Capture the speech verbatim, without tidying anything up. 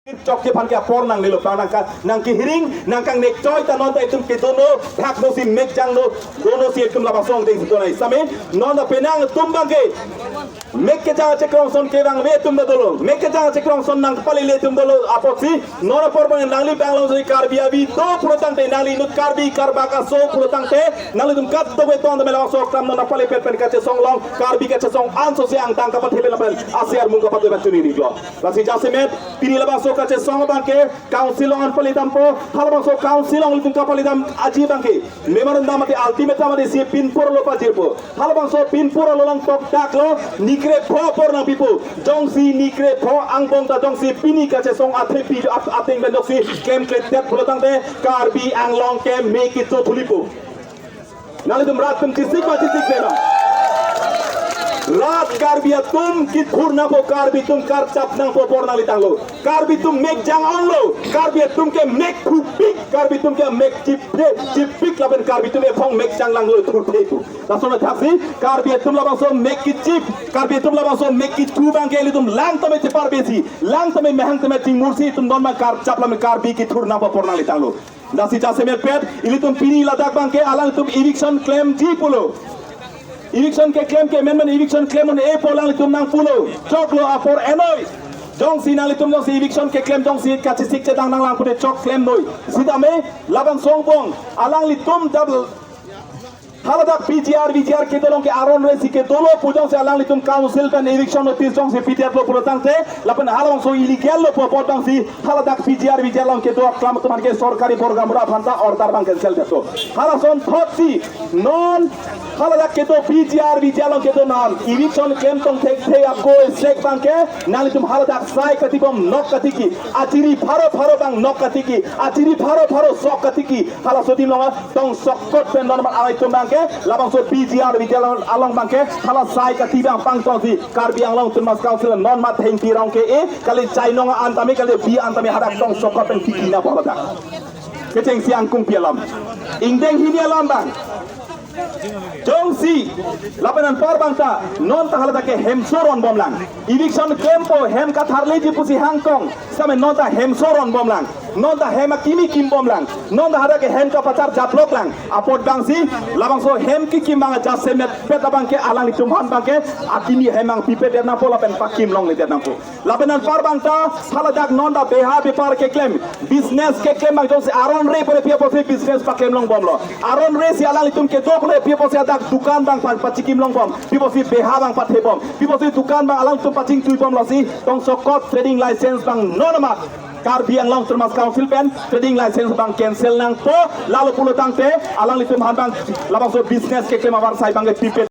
Chokche aphan ke apor nanglelo, pang nangka, nangkehiring, nangkangnek choi ta non ta itum ke dono, thak dosi mek jang do, dono si itum labangso angdeng si tonai. Same, non ta penang atum abangke mek kejang chekrongson kevangve atum ta dolo. Mek kejang chekrongson nangpalele atum dolo apotsi, non apor abang nangli bang alongsi Karbi avi do pulo tangte nangli inut Karbi Karbak aso pulo tangte nanglitum kat dobe ton ta mela sok tam non apale pet pen kachesong long, Karbi kachesong anso si angtang kapathe pen lapen asi armung kapathe pen chuniri lo. Lasi jasemet, pini labangso kachesong abangke, council along pali dampo, halabangso council along itum kapali dam aji abangke. Memorandum mate ultimatum mate si pinpur lo pajirpo. Halabangso pinpur lo lang tokdak lo, nikrepho apor nangpipo. Jongsi nikrepho angbong ta jongsi pini kachesong athepi at-, ateng pen jongsi klemkledet pulo tangte Karbi Anglong ke mek kecho thulipo. Nanglitum rat atum chisik ma chisik dena. Rat Karbi atum kethur nangpo, Karbi atum karchap nangpo apor nangli tanglo. Karbi atum mek jang-onglo. Karbi atum ke mek thupik. Karbi atum ke mek chipre, chipik lapen Karbi atum ephong mek jang langlo thurthepo. Lason athaksi Karbi atum labangso mek kechip, Karbi atum labangso mek kethu abangke ilitum lang tame cheparbesi, lang tame mehang tame chingmursi itum don ma karchap lapen Karbi kethur nangpo apor nangli tanglo. Lasi jasemet pet, ilitum pini ladak abangke alangtum eviction klemji pulo. Eviction keklem ke menmen eviction klem un-e pu alangtum nangpulo. Choklo apor enoi. Jongsi nanglitum jongsi eviction keklem jongsi kachesik chedang nanglang pute chok klem noi. Sitame labangso angbong alanglitum double haladak P G R, V G R kedo along ke aron resi kedolo pu jongsi alanglitum council pen eviction notice jongsi pidetlo pulo tangte, lapen halabangso illegal lo pu apot jongsi haladak P G R, V G R along kedo aklam atum aphan ke sorkari borgamura aphan ta order abang cancel detlo. Halason thotsi non haladak kedo P G R, V G R along kedo non eviction klem tong thekthe apko sek abangke nanglitum haladak sai katibom, nok katiki, achiri pharo pharo abang nok katiki, achiri pharo pharo sok katiki, halaso adim along tongsokot pen non amat alai atum abangke, labangso P G R, V G R along abangke, hala sai kati abang pangtongsi, Karbi Anglong Autonomous Council non amat thengpi rong ke-e, kali chainong an tame, kali bi an tame hadak tongsokot pen tiki nangpo hadak. Kechengsi angkung pi alam. Ingdeng hini alam abang. Jongsi, lapen anpar abang ta, non ta haladak ke hemso ronbomlang. Eviction klempo, hem katharleji pusi hangkong, same non ta hemso ronbomlang. Non ta hem akimi kimbomlang. Non ta hadak ke hem kapachar japloklang. Apot abangsi, labangso hem kekim abang jasemet pet abangke alanglitum aphan abangke akimi hem nangpipedet nangpo lapen pakim longledet nangpo. Lapen anpar abang ta, haladak non ta beha bepar keklem, business keklem abang jongsi aron re pore pi apotsi business paklem longbomlo. Aron resi alanglitum kedo pore pi apotsi hadak dukan abang pa-, pachikim longbom, pi apotsi beha abang pathebom, pi apotsi dukan abang alangtum pachingthuibomlo si, tongsokot trading license abang non amat Karbi Anglong Autonomous Council pen trading license abang cancel nangpo, lalo pulo tangte alanglitum aphan abang labangso business keklem avarsai abangke pipe